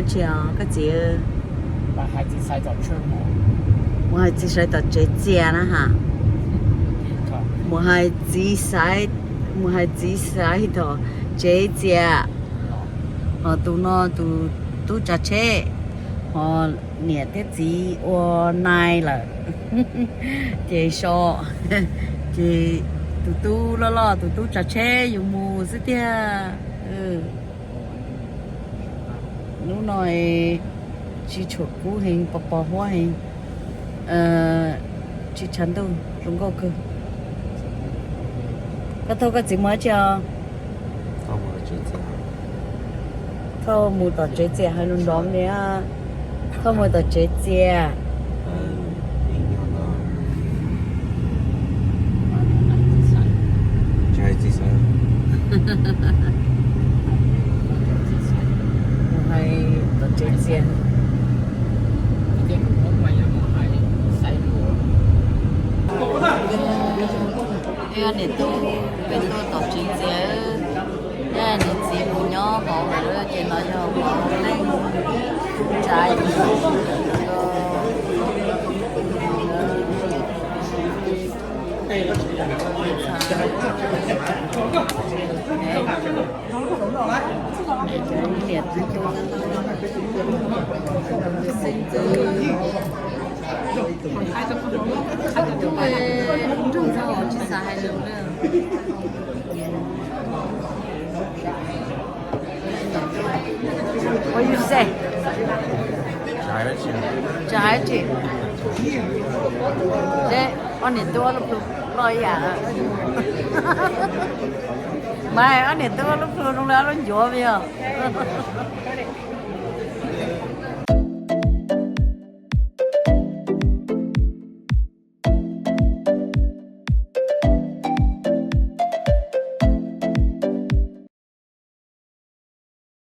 Tsis os koj txiv, mus hais txiv Xaiv tom tsev txias na ha. Mus hais txiv Xaiv, mus hais txiv Xaiv tom tsev txias. Ho tus no tus tub tsav tsheb, ho niam thiab txiv ua nai lawm. Ces so, ces tus tub loj loj tus tub tsav tsheb yuav mus xwb tiag. Hnub no tsis tshua kub heev, pos pos huab heev, tsis tshav ntuj zoo nkauj kawg. Koj thauj koj txiv mus dab tsi os? Thauj mus tom tsev txias, hais lus nrov me. Thauj mus tom tsev txias. Mus hais tom tsev txias. Niam tub, peb tuaj tom tsev txias, niam txiv mus nyob hauv lawm ces no yog leej tsa. Niam tub, tub, tsis xav hais lus na. What you say? Tsis hais dab tsi. Ob niam tub ob lub plhu loj ib yam. Mas ob niam tub ob lub plhu zoo li ob lub ncuav me os.